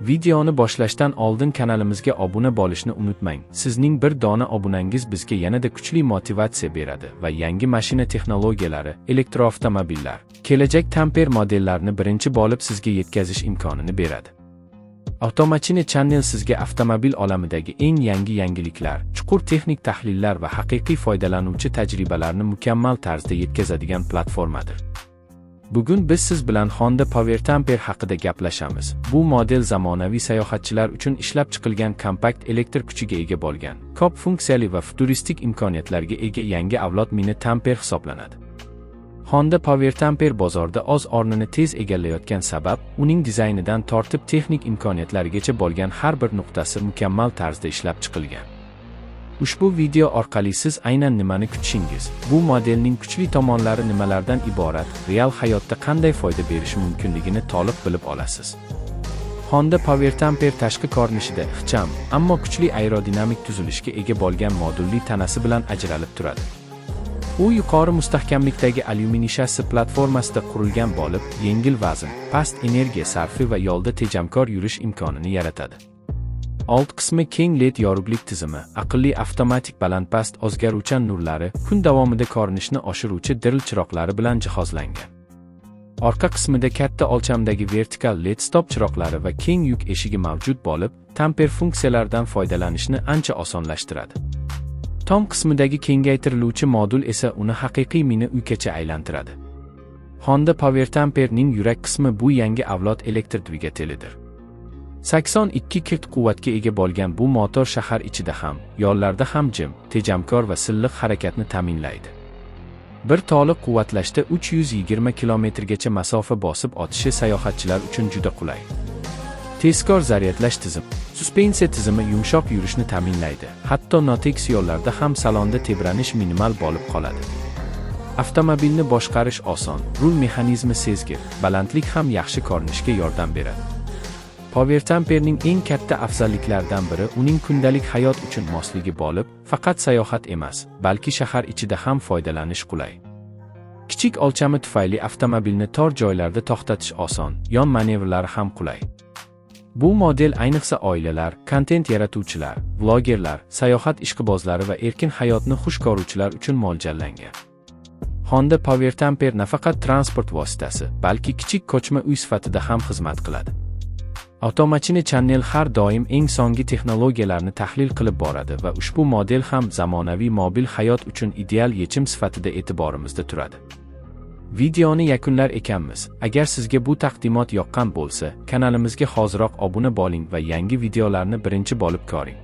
Videoni boshlashdan oldin kanalimizga obuna bo'lishni unutmang. Sizning bir dona obunangiz bizga yanada kuchli motivatsiya beradi va yangi mashina texnologiyalari, elektroavtomobillar, kelajak tamper modellarini birinchi bo'lib sizga yetkazish imkonini beradi. Avtomashina Channel sizga avtomobil olamidagi eng yangi yangiliklar, chuqur texnik tahlillar va haqiqiy foydalanuvchi tajribalarni mukammal tarzda yetkazadigan platformadir. Bugun biz siz bilan Honda Power Tamper haqida gaplashamiz. Bu model zamonaviy sayohatchilar uchun ishlab chiqilgan kompakt elektr kuchiga ega bo'lgan, ko'p funksiyali va futuristik imkoniyatlarga ega yangi avlod mini Tamper hisoblanadi. Honda Power Tamper bozorda o'z o'rnini tez egallayotgan sabab, uning dizaynidan tortib texnik imkoniyatlarigacha bo'lgan har bir nuqtasi mukammal tarzda ishlab chiqilgan. Ushbu video orqali siz aynan nimani kutishingiz, bu modelning kuchli tomonlari nimalardan iborat, real hayotda qanday foyda berishi mumkinligini to'liq bilib olasiz. Honda Power Tamper tashqi ko'rinishida ixcham, ammo kuchli aerodinamik tuzilishga ega bo'lgan modulli tanasi bilan ajralib turadi. U yuqori mustahkamlikdagi alyuminiy shassi platformasida qurilgan bo'lib, yengil vazn, past energiya sarfi va yo'lda tejamkor yurish imkonini yaratadi. Old qismi keng LED yorug'lik tizimi, aqlli avtomatik baland-past o'zgaruvchan nurlari, kun davomida ko'rinishni oshiruvchi DRL chiroqlari bilan jihozlangan. Orqa qismida katta o'lchamdagi vertikal LED stop chiroqlari va keng yuk eshigi mavjud bo'lib, tamper funksiyalaridan foydalanishni ancha osonlashtiradi. Tom qismidagi kengaytiriluvchi modul esa uni haqiqiy mini uykacha aylantiradi. Honda Power Tamperning yurak qismi bu yangi avlod elektr dvigatelidir. 82 kW quvvatga ega bo'lgan bu motor shahar ichida ham, yo'llarda ham jim, tejamkor va silliq harakatni ta'minlaydi. Bir to'liq quvvatlashda 320 kilometrgacha masofa bosib o'tishi sayohatchilar uchun juda qulay. Tezkor zaryadlash tizimi, suspensiya tizimi yumshoq yurishni ta'minlaydi. Hatto notekis yo'llarda ham salonda tebranish minimal bo'lib qoladi. Avtomobilni boshqarish oson, rul mexanizmi sezgir, balandlik ham yaxshi ko'rinishga yordam beradi. Power Tamperning eng katta afzalliklaridan biri uning kundalik hayot uchun mosligi bo'lib, faqat sayohat emas, balki shahar ichida ham foydalanish qulay. Kichik o'lchami tufayli avtomobilni tor joylarda to'xtatish oson, yon manevrlari ham qulay. Bu model ayniqsa oilalar, kontent yaratuvchilar, vlogerlar, sayohat ishqibozlari va erkin hayotni xush ko'ruvchilar uchun mo'ljallangan. Honda Power Tamper nafaqat transport vositasi, balki kichik ko'chma uy sifatida ham xizmat qiladi. Avtomashina Channel har doim eng so'nggi texnologiyalarni tahlil qilib boradi va ushbu model ham zamonaviy mobil hayot uchun ideal yechim sifatida e'tiborimizda turadi. Videoni yakunlar ekanmiz. Agar sizga bu taqdimot yoqqan bo'lsa, kanalimizga hoziroq obuna bo'ling va yangi videolarni birinchi bo'lib ko'ring.